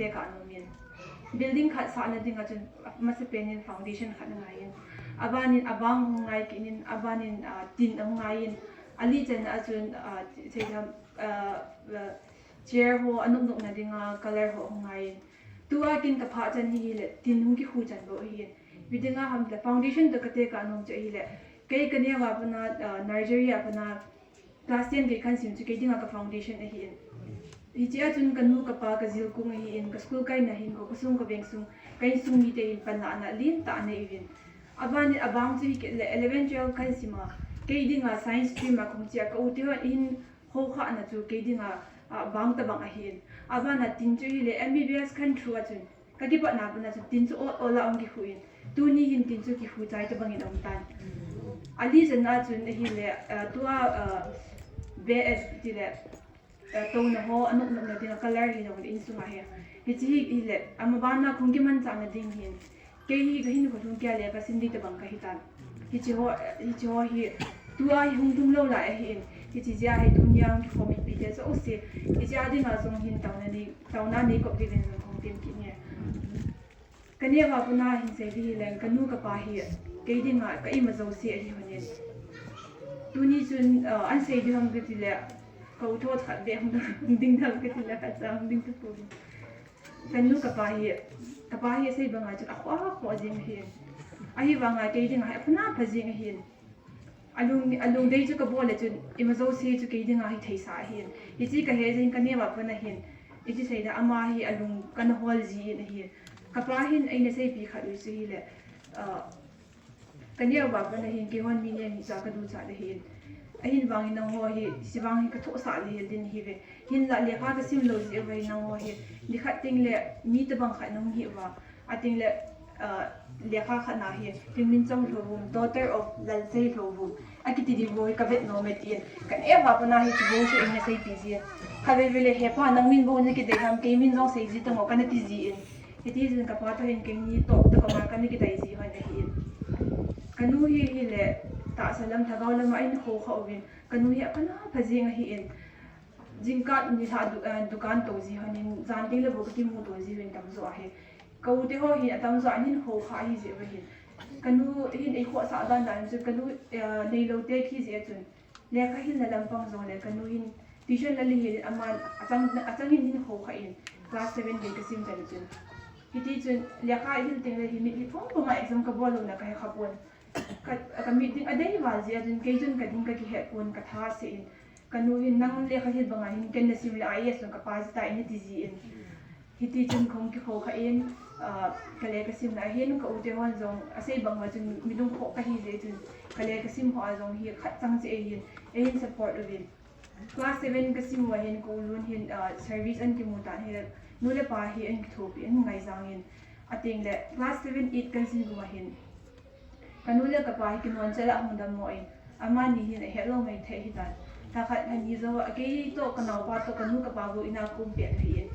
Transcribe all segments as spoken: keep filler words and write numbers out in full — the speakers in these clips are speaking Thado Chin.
kate ka nom in. Building khat sahna dinga chun masapen in foundation khat angai in. Abanin abang hung ngai kit in, abanin, ah, tin ahung ngai in. Ali chan a chun, ah, seitham, ah, ah, chair ho anop nopna dinga color ho hung ngai in. Tua kin ka phah chan hi le tin hung kikhu chan bou ahi in. Midinga ham le foundation to kate ka nom chu ahi le. Kei ka neo a pana, ah, nursery a pana class ten gei kahin sim chu kei dinga ka foundation ahi in. Hichea chun ka nu ka pa ka jilkung ahi in, ka school kaina hinkho, ka sung ka veng sung, ka insung mite hin panlahna lentah anei uvin. Abanin abang chu hi kit le eleven twelve kahin sim a, kei dinga science stream a kahung che a, ka u te hon hin houkhahna chu kei dinga, ah, bang tabang ahi in. Abana tin chu hi le M B B S kahin through a chun, ka kipatna pana chu tin chu ol ol a hung kikhu in. Tuni hin tin chu kikhu chai tabang in aum tan. Ali chan a chun ahi le, ah, tua, ah, B S ti le, ah, touna ho, anop nopna dinga color hi jong le insung ahi. Hiche hi, hi le, ama bana khung kimanchahna ding hin. Kei hi ka hinkho lhung kei a le ka sim ding tabang ka hi tan. Hiche ho, hiche ho hi, tua hi hung lhung lou lai ahi in. Hiche jeh a hi tunia hung kikhom in mite jouse. Hiche a dinga jong hin taona nei, taona nei kop diuvin jong kahung tem kit nge. Ka neo a pana hin sei ding hi leng, ka nu ka pa hi kei dinga ka ima jouse ahi hon in. Tuni chun, ah, an sei ding ham kati le, ka u thot khat beh hung ding, hung ding dam kati le, khat cha hung ding tapon. Ka nu ka pa hi, ka pa hi asei banga chun akhoh, akhoh jing ahi in. Ahivanga kei dinga hi apha na pha jing ahi in. Alung, alung dei chu ka bol le chun, ima jouse chu kei dinga hi theisa ahi in. Hiche ka he jeh in ka neo a pana hin, iti sei da ama hi alung kana hol ji in ahi. Ka pa hin eina seipi khat u chu hi le, ah, ka neo a pana hin keihon mi neo hi cha ka ducha le hin. Ahin vangin nangho hi, hiche vang hi ka thohsah le hel ding ahi ve. Hinla lekha ka sim lou jeh uva hin nangho hi, nikhat teng le mi tabang khat nahung hi uva. Ateng le, ah, lekha khat na hi, Lhingminchong Lhouvum, daughter of Lalsei Lhouvum, akiti diu hi ka vet nom e tin. Ka neo a pana hi chu bou chu eina seipi ji. Ka ve ve le, "He pa, nang min bou na kidei ham, kei min jong sei ji tang o," kana ti ji in. Hiti chun ka pa toh hin keini toh, toh koma kana kidei ji hon ahi in. Ka nu hi, hi le, tahsa lam, lhagao lam a eina khoukhah uvin. Ka nu hi apha na pha jing ahi in. Jingkah nilhah du-, eh, dukan tou ji hon in, jan teng le bou ka kimuto ji uvin tamjo ahi. Ka u te ho hin atamjo a ahin khoukhah ahi jeh uva hin. Ka nu hin eikhohsah dan dan chu ka nu, eh, neilou te ahi jeh a chun. Lekha hilna lampang jong le ka nu hin tuition la le hin aman achang, achang in ahin khoukhah in class seven gei ka sim chan chun. Hiti chun lekha hil teng le hi mitlhi pum pum a exam ka bol louna ka he kha pon. Ka, ka mit ding adei val jeh a chun kei chun ka ding ka kihet pon ka tha se in. Ka nu hin nang lekha hil banga hin ken na sim le I A S jong ka pass tai na ti ji in. Hiti chun kahung kikhoukhah in, ah, ka le ka simna a hin ka u te hon jong asei bang uva chun mi lungkhoh ka hi jeh chun ka le ka sim ho a jong hi khat chang cheh ahi in, eihin support uvin. Class seven ka sim uva hin ka u Lun hin, ah, service ahin kimu tan hi, nu le pa hi ahin kithopi, ahin ngaijang in. Ateng le class seven, eight kan sim uva hin ka nu le ka pa hi kinon chal a ahung dammo in, amani hin ahet lou maithei ahi tan. Lha khat lha ni jou a kei toh ka naopa toh ka nu ka pa bou in a ka um pet ahi in.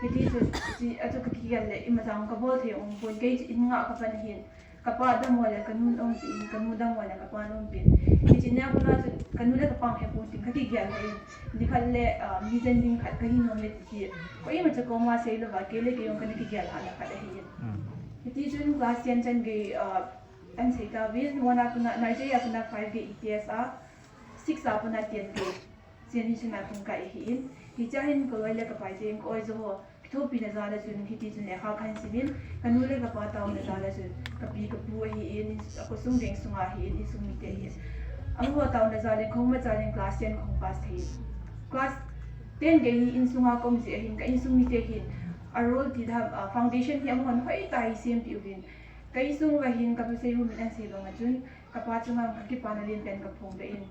Hiti chun, hiche a chu ka kigel le, imacha ka bol thei um pon, kei chu in ngah ka pan ahi in. Ka pa dammo le ka nu na umpi in, ka nu dammo le ka pa na umpi in. Hiche nia kona chun ka nu le ka pa he pon tin ka kigel le in. Nikhat le, ah, mi jen ding khat ka hi nom le ti hi. Koima cha koma sei louva, kei le kei jong kana kigel lhahna khat ahi in. Hmm. Hiti chun class ten chan gei, ah, An sei tauvin, one a kona, nursery a kona five gei E T S a, six a kona ten gei. Chen hi chun a kong kai ahi in. Hichea hin ka loi le ka pai te in ka oi jo ho. Kithopina jal a chun hiti chun lekha kahin sim in. Ka nu le ka pa taona jal a chun. Ka pi ka pu ahi in, a khosung veng sunga ahi in, insung mite ahi in. Amaho taona jal in, kahung machal in class ten kahung pass thei in. Class ten gei hi insunga ka um jeh ahin, ka insung mite hin. A role ti da, a foundation hi amahon hoitah a eisempeh uvin. Ka insung uva hin ka pasal u min an sei banga chun, ka pa chunga ka kipana lenpen ka phong ve in.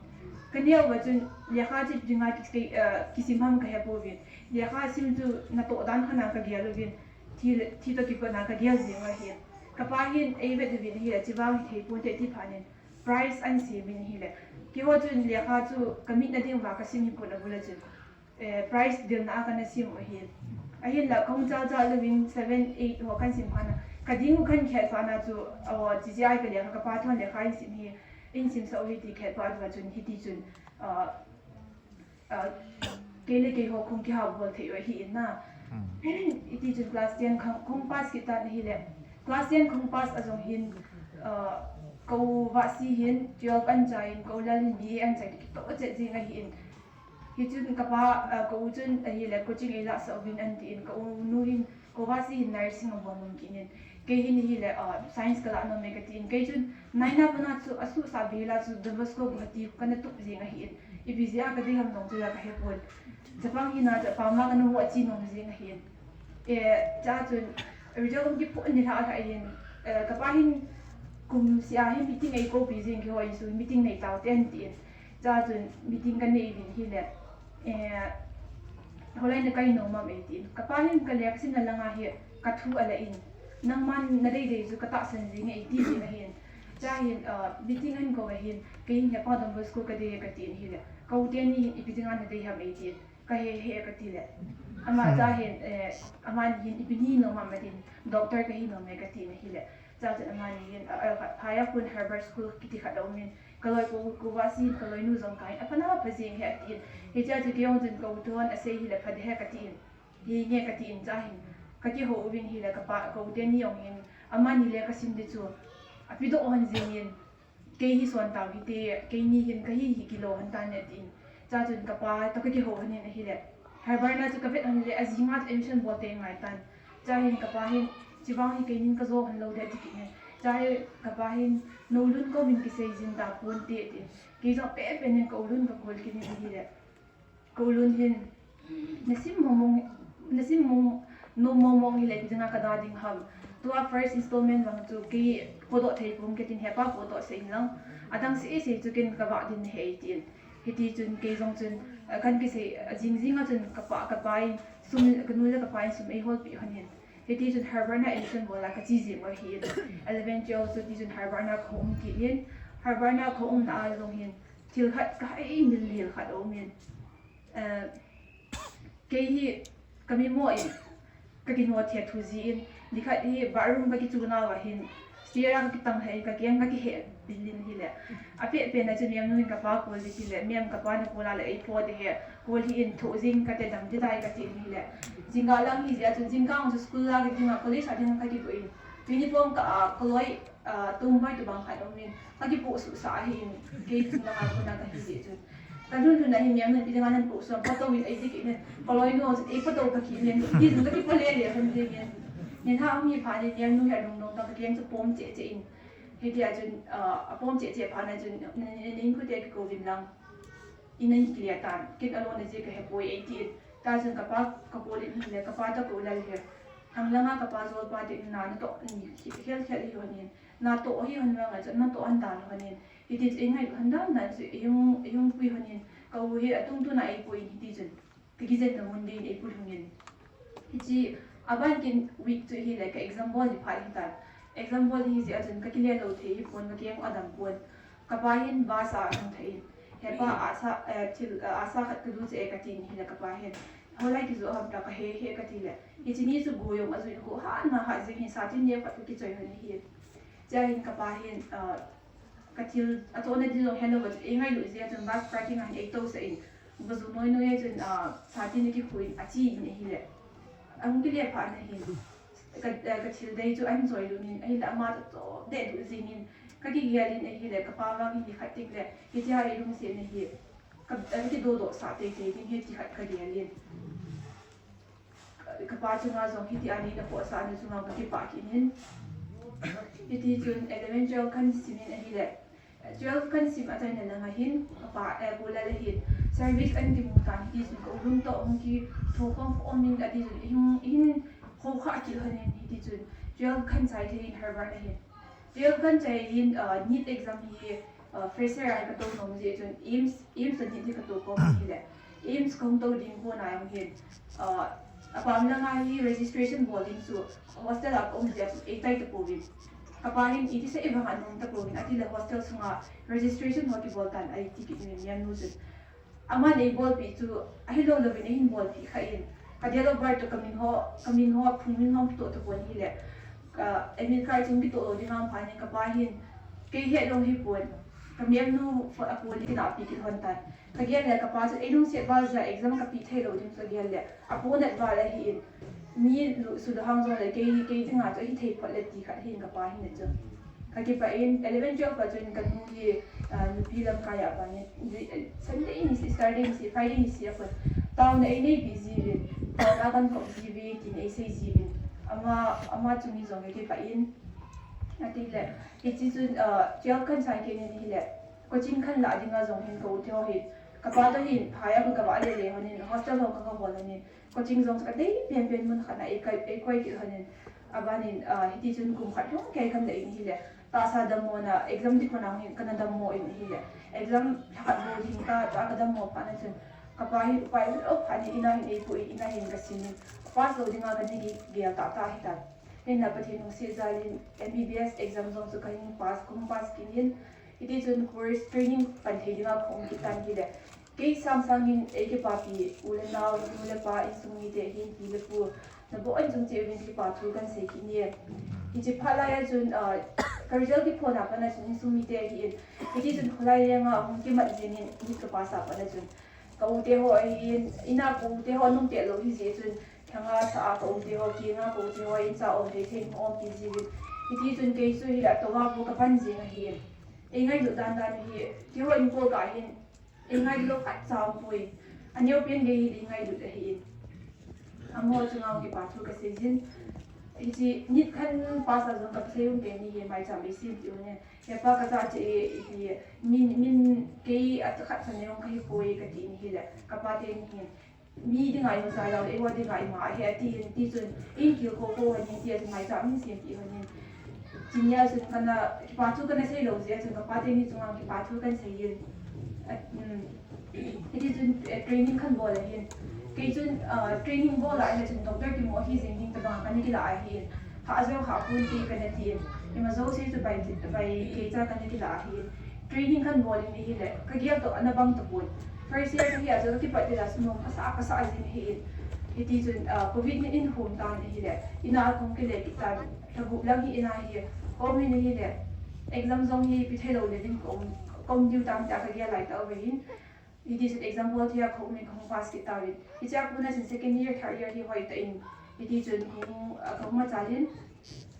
Ka neo uva chun, lekha chi dinga ki, ki, eh, kisim ham ka he pouvin. Lekha sim chu natoh dan khat a ka gel uvin. Thi, thi toh kipatna ka gel jing uva hin. Ka pa hin ei vet uvin ahile, chi vang hi thei ponte ti phat in. Prize an sem in ahile. Keiho chun lekha chu ka mitna ding uva ka sim hi pon abul a chun. Eh, prize dilna a kana sim u ahi. Ahinla, kahung chal chal uvin seven, eight ho kan sim phat na. Ka ding u kan khet phat na chu, aw, chichi ai ka lekha, ka pa thon lekha in sim hi, in simsah u hi ti khet phat uva chun, hiti chun, ah, ah, kei le keiho khung kihou bol thei u ahi in na. Iti chun class ten khang, khong pass kit tan ahile. Class ten khong pass a jong hin, uh, ka u Vahsi hin twelve an chai in, ka u Lal hin B A an chai, kito chet jing ahi in. Hichun ka pa, uh, ka u chun ahile coaching ei lahsah uvin an ti in, ka u nu hin, ka u Vahsi hin nursing a bol nom kit in. Kei hin ahile, uh, science ka lah nom e ka ti in. Kei chun nine a pat a chu, asuhsah bel a chu Don Bosco Guwahati kana tup jing ahi in. Ipi jeh a ka dei ham jong chu la ka he pon. Chapang hina chu apam a kana mu a chi nom jing ahi in. Eh, cha chun, result hung kiphon ni lha lha in, eh, ka pa hin kum seh a hin meeting ei koupi jing keiho insung meeting nei tau te an ti in. Cha chun meeting ka nei uvin ahile, eh, hoilai na kai nom am ei ti in. Ka pa hin ka lekha simna lang a hi ka thu a la in. Nangman na dei dei chu ka tahsan jing e ei ti jing ahi in. Cha hin, ah, meeting ahin kou ahin, kei hin he pa Don Bosco ka dei e ka ti in ahile. Ka u teni hin ipi dinga na dei ham ei ti in. Ka he he ka ti le. Ama cha hin, eh, amani hin ipi ni nom am a tin, doctor ka hi nom e ka ti in ahile. Cha chun amani hin, a, a, phai a khun Harvard School kiti khat a um in, ka loi ka u, ka u Vahsi, ka loinu jong ka hin, apha na pha jing e a ti in. Hiche a chu kei jong chun ka u toh a sei hile pha ding ahi ka ti in. Hi nge ka ti in cha hin. Ka kihou uvin ahile ka pa, ka u teni jong hin, amani le ka sim ding chu. Api doh hon jing in. Kei hi son tau hite, keini hin ka hi hi kilo hon tan e tin. Cha chun ka pa toh ka kihou hon in ahile. Harvard na chu ka vet hon le, ajing a chu admission bol tei ngai tan. Cha hin ka pa hin, "Chivang hi keinin ka jo hon lou de," ati kit in. Cha hin ka pa hin, "Nou lun kou min kisei jing ta pon te," tin. Kei jong pe pe nin ka u lun ka kol kit in ahile. Ka u lun hin, "Na sim mong mong, na sim mong, nom mong mong hile ipi dinga ka da ding ham. Tua first installment vang chu kei podoh thei pon," ka tin, "He pa podoh sah in lang. Adang seh seh chu ken ka vah ding ahi," tin. Hiti chun kei jong chun, eh, kan kisei, eh, jing jing a chun ka pa, ka pa in sum, ka nu le ka pa in sum ei holpi hon in. Hiti chun Harvard na admission bol a ka chi jing u ahi in. Eleven, twelve chu ti chun Harvard na ka um kit in. Harvard na ka umna a jong hin thil khat ka hai mil lil khat a um in. Eh, kei hi ka mi mo in, ka kino thei thu ji in, nikhat hi bathroom ka kichun a va hin, stair a ka kitang lheh in, ka keng ka kihe bil in ahile. Ape pe na chu mem nu hin ka pa kol ding ahile, mem ka pa na kol a le ei po ding ahi, kol hih in thoh jing ka te dam ding tai ka ti in ahile. Jingkah lang hi jeh a chun, jingkah chu school a ka ding a, college a ding a ka kidoh in. Uniform ka, ah, ka loi, ah, tum bai tu bang khat um in, ka kipoh suhsah ahi in, kei chun na ka kona ka hi jeh chun. Ka lhun lhun a hin mem nun ipi dinga nan poh suh am, photo in ei ti kit in, ka loinu chun ei photo ka kit in, ti chun ka kipoh le le hon ding in. Nin ha hung hi phat in mem nu hi alungdong tan ka keng chu pom cheh cheh in. Hiti a chun, ah, apom cheh cheh phat na chun, "Nin, nin, nin khu te kikou vin lang. In a hi kile tan, ken alona jeh ka he poi," ei ti in. Ta chun ka pa ka kol in ahile, ka pa toh ka u Lal hi. Hang langa ka pa jol pa te in na, na toh ni khel khel hi hon in. Na toh hi hon vang a chun, na toh hon dan hon in. Hiti chun ei ngailut hon dan dan chu ei hung, ei hung pui hon in. Ka u hi atung tuna ei pui in hiti chun. Ka kijen na mun ding in ei pu lhung in. Hiche, aban kin week chu ahile ka exam bol ni phat hi tan. Exam bol hi jeh a chun ka kile lou thei hi pon, ka keng u adam pon. Ka pa hin bus a ahung thah in. "He pa, asa, eh, thil, eh, asa khat ka du cheh e," ka ti in ahile ka pa hin, "Hoilai kijoh ham?" ta ka he he ka ti le. Hiche ni chu go jong ajui in go hat na hat jing hin satin neo khat ka kichoi hon ahi. Chua hin ka pa hin, ah, ka thil, achohna ding jong helou va chu ei ngailut jeh a chun bus parking a hin ei tousah in. Vajuh noi noi a chun, ah, satin a kikhu in ache in ahile. Ahung kile phat na hin. Ka, eh, ka thil dei chu ahin choi lut in, ahile ama chu choh deh lut jing in, ka kigel in ahile, ka pa vang hi nikhat tik le, hitia ei lungset na hi, ka, eh, ka kidodoh sah tei tei ding ahi ti khat ka gel in. Ka, ka pa chunga jong hitia neina khohsah na chunga ka kipah kit in. Hiti chun eleven, twelve kan sim in ahile, Twelve kan sim a chaina langa hin, ka pa, eh, ka u Lal ahin, service ahin kimu tan, hiti chun ka u Lun toh hung kithokhom khom in, ati chun, i hin, i hin khoukhah kit lhon in, hiti chun, twelve kan chai thei in Harvard ahin. Twelve kan chai in, ah, NEET exam hi, ah, fresher a ka tou nom jeh chun, AIIMS, AIIMS a NEET hi ka tou khom ahile. AIIMS ka hung tou ding kona jong hin, ah, apam langa hi registration bol ding chu, hostel a ka um jeh a chun, ei tai tapouvin. Ka pa hin, "Iti sei vang a nom tapouvin," ati le hostel sunga registration ho kibol tan ahi ti kit in mem nu chun. Aman ei bolpeh chu, ahilou louvin ei hin bolpeh kha in. Ka date of birth toh ka min ho, ka min ho, phung min ho kitoh tapon ahile. Ka admit card chung kitoh lou ding ham phat in ka pa hin, kei het lou hipon. Ka melnu phone a call in tina pi kit hon tan. Ka gel le ka pa chu ei lungset val jeh a exam ka pe thei lou ding chu ka gel le. A ponat val ahi in. Mi lu su lu hang jong le kei, kei dinga chu ahi thei phot le ti khat hin ka pa hin le chu. Ka kipah in eleven twelve pa chun ka nu hi, ah, nupi lamkai a pa ni. Sunday ni si, Saturday ni si, Friday ni si a kon. Taona ei nei pi ji vin. Taona kan kop ji vin, tin ei sei ji vin. Ama, ama chu mi jong ka kipah in. Ati le. Hiche chun, ah, twelve kan sang kit in hile. Coaching kan la dinga jong hin ka u te ho hin. Ka pa to hin, phai a kon ka va le le hon in, hostel ho ka ka hol hon in. Coaching jong chu ka dei pen pen mun khat na ei kai, ei koi kit hon in. Aban in, ah, hiti chun kum khat lhung kei kan le in hile. Tahsa dammo na, exam di ko na hin, kana dammo in hile. Exam lha khat bou hin ka, ta ka dammo phat na chun. Ka pa hi, upai u lo phat ni ina hin ei pu in, ina hin ka sim in. Pass lou dinga ka ni ki gel ta ta hi ta. Hinla Pathen lungset jal in M B B S exam jong chu ka hin pass, kum pass kit in. Hiti chun course training pan thei dinga ka um kit tan hile. Kei sang sang in ei kipapi, u le nao, nu le pa, insung mite hin pi le pu. Na bo an chung che uvin kipa thu kan sei kit ni. Hiche phat lai a chun, ah, ka result kiphon a pat na chun insung mite hi in. Hiti chun kholai lenga hung kimat jing in, ni ka pass a pat na chun. Ka u te ho ahi in, ina ka u te ho nung te lou hi jeh chun, thanga sa a ka u te ho, kinga ka u te ho, in cha om te thei hung om pi ji vin. Hiti chun kei chu hila to va pu ka pan jing ahi in. Ei ngailut dan dan hi, keiho in ko ka hin, ei ngailut lou khat cha um poi. Aneo pen gei hi ei ngailut ahi in. Amaho chunga kipa thu ka sei jin. Hiche nit khat pass a jong ka sei um te ni hi maicham ei sim ti u ne. He pa ka cha che e, hi, min, min kei a khat cha ne jong ka hi poi ka ti ni hile. Ka pa te ni hin. Mi dinga ima cha lou, eiho dinga ima hi ati hin ti chun, in kil ko ko hon in ti a chun maicham in sim ti hon in. Chunia chun kana, kipa thu kana sei lou jeh a chun ka pa te ni chunga kipa thu kan sei in. A, um, hiti chun, eh, training kan bol ahin. Kei chun, ah, training bol a ina chun doctor kimu ahi jing ding tabang kana kila ahin. Hah jo hah pon ti kana ti in. Ima jouse chu bai, bai kei cha kana kila ahin. Training kan bol in ahile, ka gel toh ana bang tapon. First year ka hi a chu ka kipat ding a chu nom ka sa, ka sa jing ahi in. Hiti chun, ah, covid nin in hum tan ahile, ina a kong kile kit tan, lha gup lang hi ina hi, ka um in ahile, exam jong hi pe thei lou le ding ka um, ka um diu tam tia ka gel lai tauve in. Hiti chun exam bol thei a ka um in ka hung pass kit tauvin. Hichea kon a chun second year, third year hi hoi tah in. Hiti chun hung, ah, ka hung machal in.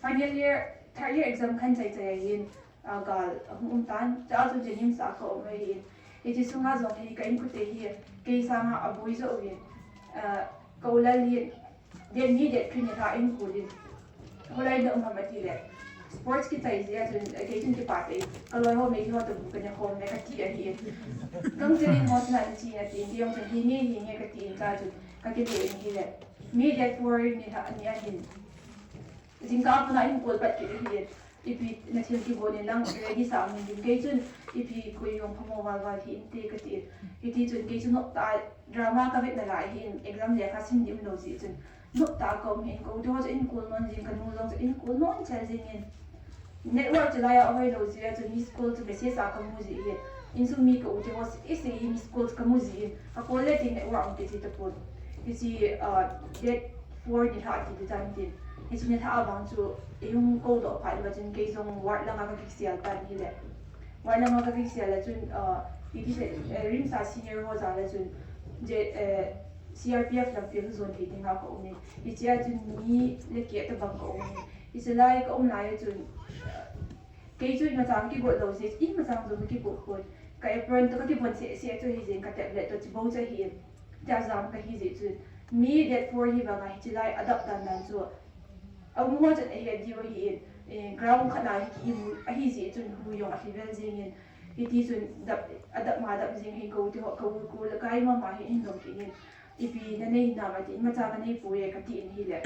Final year, third year exam kan chai chai ahin. Ah, gal, ah, hung um tan, chua chu JNIMS a ka um ahi in. Hiche sunga jong hi ka inkote hi, kei sanga aboi joh uvin. Ah, ka u Lal hi, date ni date three ni lha in kul in. Holai na um ham ati le. Sports kichai jeh a chun, eh, kei chun kipa tei. Ka loi ho Maggi ho toh bu ka ne khom le ka ti ahi in. Kang chilin ho chun an chi na ti in, kei jong chun hi nge, hi nge ka ti in cha chun. Ka kile in hile. May date four ni lha ni ahin. Jingkah a kona in kol pat kit ahi in. Ipi na thil kibol in lang ready sa um in kei chun ipi koi jong phamo val val hi inte ka ti in. Hiti chun kei chun nop tah a drama ka vet nalai ahi in exam lekha sim ding um lou jeh chun nop tah a ka um in ka u te ho chu in kol non jing ka nu jong chu in kol non chel jing in. Network chu lai a hoi lou jeh a chun miss call chu message a ka mu jeh in. Insung mi ka u te ho chu isi miss call chu ka mu jeh in. Ka call le tin network um kiti tapon. Hiche, ah, date four ni lha ti di tan tin. Hiche ni lha a vang chu, ei hung kou doh phat uva chun kei jong ward langa ka kisel tan hile. Ward langa ka kisel a chun, ah, iti se, eh, RIMS a senior ho jal a chun, je, eh, C R P F lampi hung jon thei dinga ka um in. Hichea chun ni le keh tabang ka um in. Hiche lai ka um lai a chun, ah, kei chu imacha kigot lou jeh, imacha jong kigot pon. Ka apron toh ka kibon seh seh chu hijeh in ka tablet toh chibou chu ahi in. Tia jam ka hi jeh chun. May date four hi vanga hiche lai a dap dan dan chu. A um ho chun ahet diu ahi in. Eh, ground khat na hi ki imu ahi jeh chun hu jong a lhi vel jing in. Hiti chun dap, a dap ma dap jing hi ka u te ho, ka u, ka u le kai mama hi in dong kit in. Ipi na nei nam ati, imacha ka nei poi e ka ti in hile.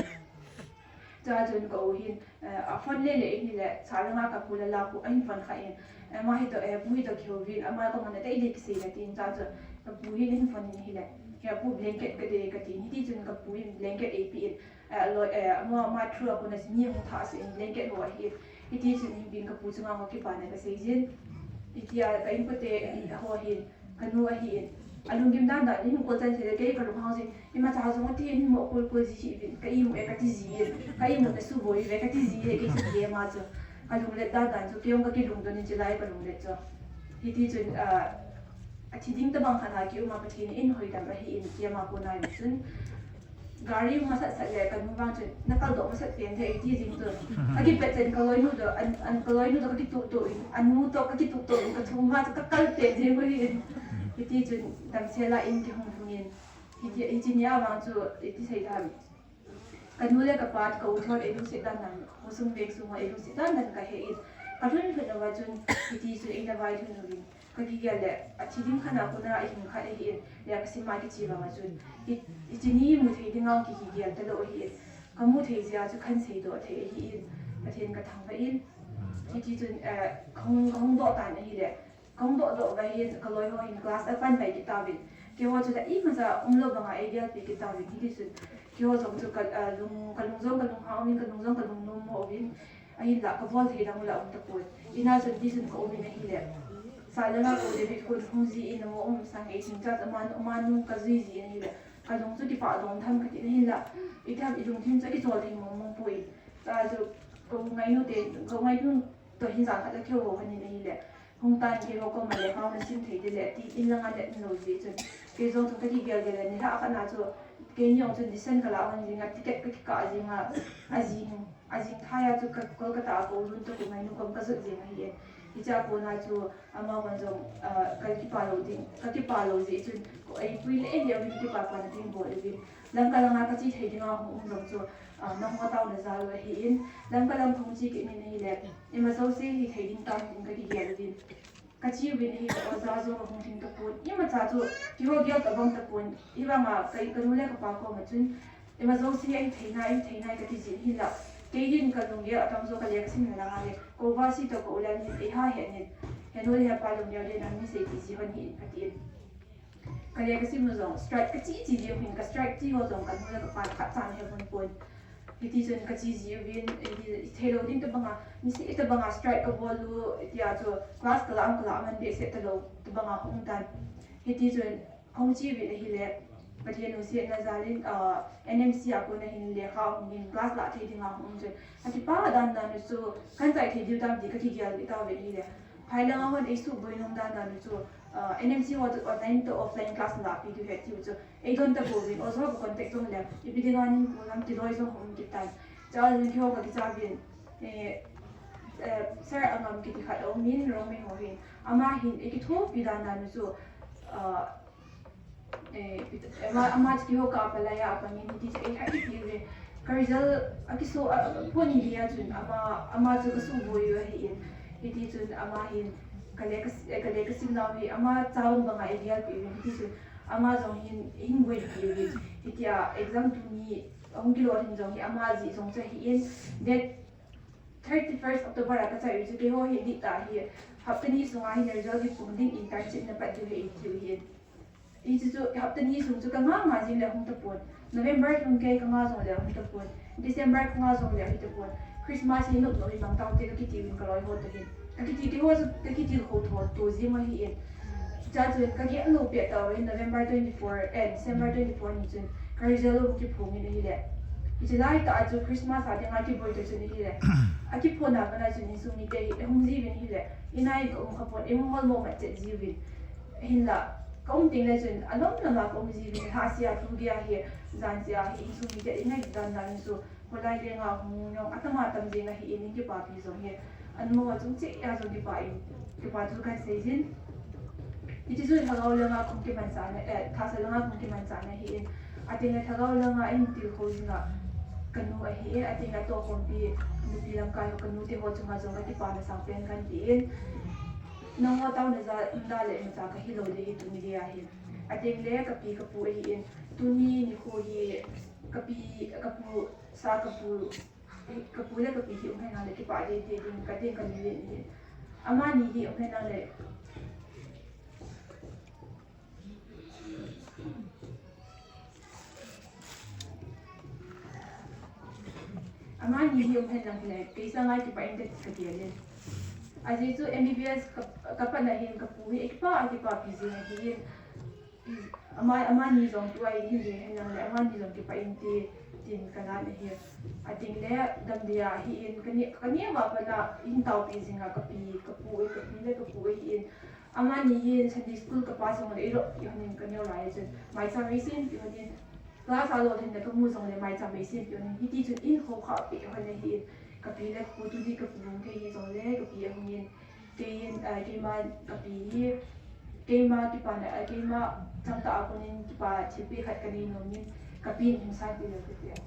Chua chun ka u hin, eh, a phone le le in hile, cha langa ka pu la la pu a hin phone kha in, eh, ama hi toh, eh, pu hi toh kihou vin, ama ka man a dei dei kisei na tin, chua chun ka pu hin in phone in hile, he pu blanket ka dei ka tin, hiti chun ka pu hin blanket ei pe in, eh, lo, eh, ama, ama through a kona mi hung tha se in blanket ho ahi, hiti chun hin bin ka pu chunga ho kipana ka sei jin, hitia ka inkote, eh, ho hin, Ka nu ahi in. A lunggim dan dan in kol chan thei le kei ka lunghang jin. Imacha jong ati in mo kul kul ji hi vin. Ka imu e ka ti ji in. Ka imu na suboi ve ka ti ji e kei chu ke ma chu. Ka lunglet dan dan chu kei jong ka kilungdon in chilai ka lunglet chu. Hiti chun, ah, athi ding tabang khat a kium a Pathen in hoidam ahi in, tia ama kona chun gari masat sat le kanu vang chun, "Nakal doh masat pen thei," ati jing chun. Akipet chen kaloinu toh, an, an kaloinu toh kakituh tuh in, anu toh kakituh tuh in, kathum vang chu kakal pen jing ahi in. Hiti chun damsel a in kihung lhung in. Hiti, hiti nia vang chu, iti sei dan. Kanu le kapa, ka u thon eilungset dan dan, khosung veng sung ho eilungset dan dan kahe in. Kalhun lhun uva chun, hiti chun eina vailhun uvin. Kakigel le, athi ding khat a kona ahing khat ahi in, lekha sim a kiche vang a chun, i, hiche ni mu thei ding a kikigel talou ahi in. Kamu thei jeh a chu kahin seidoh thei ahi in, Pathen kathangvah in. Hiti chun, eh, kahung, kahung doh tan ahile, kahung doh doh uva hin, kaloi ho hin class apan pai kit tauvin. Keiho chu la imacha umlou banga eigelpi kit tauvin. Hiti chun, keiho jong chu ka, ah, lung, kalung jong kalung hang uvin, kalung jong kalung nom mo uvin. Ahinla, kabol thei dang la um tapon. Ina chun, hiti chun kaum in ahile. Sah langa ka u David khun hung ji in, amo um sang ei ching cha, ama, amanu kajui ji in ahile. Kalung chu kipah dom tham kati in ahinla. Itiham ilungthim chu akichol thei mong mong poi. Chua chu, ka u ngainu te, ka u ngainu toh hin jan khat a kihou hou hon in ahile. Hung tan keiho koma lekha nasim thei ding le, ati in langa le in lou jeh chun. Kei jong chu kakigel gel le, nilhah khat na chu, keini jong chun decision kalah hon jing a, ticket kakikah jing a, ajing, ajing thai a chu ka Kolkata a ka u Lun toh ka u ngainu kom kajot jing ahi e. Hiche a kona chu, amahon jong, ah, kakipah lou ding, kakipah lou jeh chun, ko ei pui le, ei le, kakipah pah na ding bol uvin. Lamka langa kache thei dinga hung um jong chu, ah, nangho taona jal u ahi in, Lamka lang kahung che kit in ahile, ima jouse hithei ding tam tin kakigel uvin. Kache uvin ahile, oja jong ahung lhing tapon. Imacha chu, keiho gel tabang tapon. Hivanga, kei, kanu le kapa koma chun, ima jouse ahithei nai, ahithei nai kati jin hinla. Kei hin kalunggel atam jo kalekha simna langa le, ka u Vasi toh ka u Len hin eiha het in. Henu le hepa lunggel le nang mi seipeh ji hon hi in kati in. Kalekha simna jong, strike kache che ji uvin, ka strike che ho jong, kanu le kapa khat chan he pon pon. Hiti chun kache ji uvin, hiti, theilou ding tabanga, niseh tabanga strike kabol u, hitia chu class kalah, kalah man behseh talou tabanga hung tan. Hiti chun kahung che uvin ahile, Pathen lungsetna jal in, ah, N M C a kona hin lekha hung in class lah thei dinga hung chun. Akipah dan dan u chu, kahin chai thei diu tam ti kakigel tauvin ahile. Phai langa hon eisuhboi nom dan dan u chu, ah, N M C ho chu online toh offline class nalahpi diu ahi tiu chu. Eidon tapouvin, oja ho ka contact jong le, ipi dinga nin pu lam ti loi jong um kit tan. Chua jong keiho kakicha uvin, eh, eh, Sir Angam kiti khat aum in, Rongmei ho hin. Ama hin, eikithopi dan dan u chu, ah, eh, ipi, ama, ama chu keiho ka palai a, apang in, hiti chu eihai ipi uve. Ka result akiso, a, a, phon ni dia chun, ama, ama chu kasuhboi u ahi in. Hiti chun ama hin, kalekha, eh, kalekha simnau hi, ama chaun banga eigelpi uvin. Hiti chun, ama jong hin, hin boipi uvin. Hitia, exam tuni, ahung kilo hin jong hi, ama jeh jong chu ahi in. Date thirty-first October a kachai u chu, keiho hi, date a hi, hapta ni sunga hin result hi pung ding internship na pat diu ahi tiu ahi in. Hichu chu, hapta ni sung chu kanga nga jing le hung tapon. November lhung kei kanga jong le hung tapon. December kanga jong le hung tapon. Christmas hi nop nop hi mang taute kakiti uvin kaloi ho toh hin. Kakiti keiho chu, kakiti ho tho to jing ahi in. Chua chun kagel lou pet tauvin November twenty-four, eh, December twenty-four ni chun ka result u kiphong in ahile. Hiche laitah a chu Christmas a dinga kiboi ta chun ahile. Akiphon a pat a chun insung mite hi, hung ji uvin ahile. Ina in kaum khapon, eihung hol mo mat chet ji uvin. Hinla, kaum teng le chun, alom lom a kaum ji uvin, lhahsea tu gei a hi, jansea hi, insung mite, ingai dan dan chu, kholai lenga hung jong, atam atam jeng ahi in, in kipapi jong hi, amaho chung cheh a jong kipa in, kipa thu kahin sei jin. Hiti chu lhagao langa kahung kimanchahna, eh, tahsa langa kahung kimanchahna ahi in, ateng le lhagao langa eihin tilkhou jing a, kanu ahi e, ateng le atohkhompi, nupi lamkai ho, kanu te ho chunga jong kakipana sangpen kahin ti in, Nangho taona jal, um da le imacha kahilou ding ahi tuni gei a hin. Ateng le kapi kapu ahi in. Tuni nikho hi kapi, kapu, sa kapu, kapu le kapi hi um henlang le kipah ding, ding, ding, kateng kani le ni. Amani hi um henlang le. Amani hi um henlang le, kei sanga kipah inte kati le. Ajeh chu M B B S ka, kapat na hin kapu hi, kipah, kipah pi jing ahi in. Ama, amani jong tua hin ding henlang le, amani jong kipah inte, tin kalan ahi. Ateng le, damdei ahi in, kani, kani ama pat na hin taopi jing a kapi, kapu, kapi le kapu ahi in. Amani hin Sunday school kapa jongle, eilop pi honin kaneo lai chun maicham eisempi honin, class a lolhinna kamu jongle maicham eisempi honin, hiti chun in ho kha pi hon ahin, kapi le kapu tuni kapu hung thei hijongle kapi ahungin, keiin, ah, keima kapi hi, keima kipana, ah, keima changtah a konin kipa thilpeh khat kanei nomin, kapin hung sanpeh lou kati a.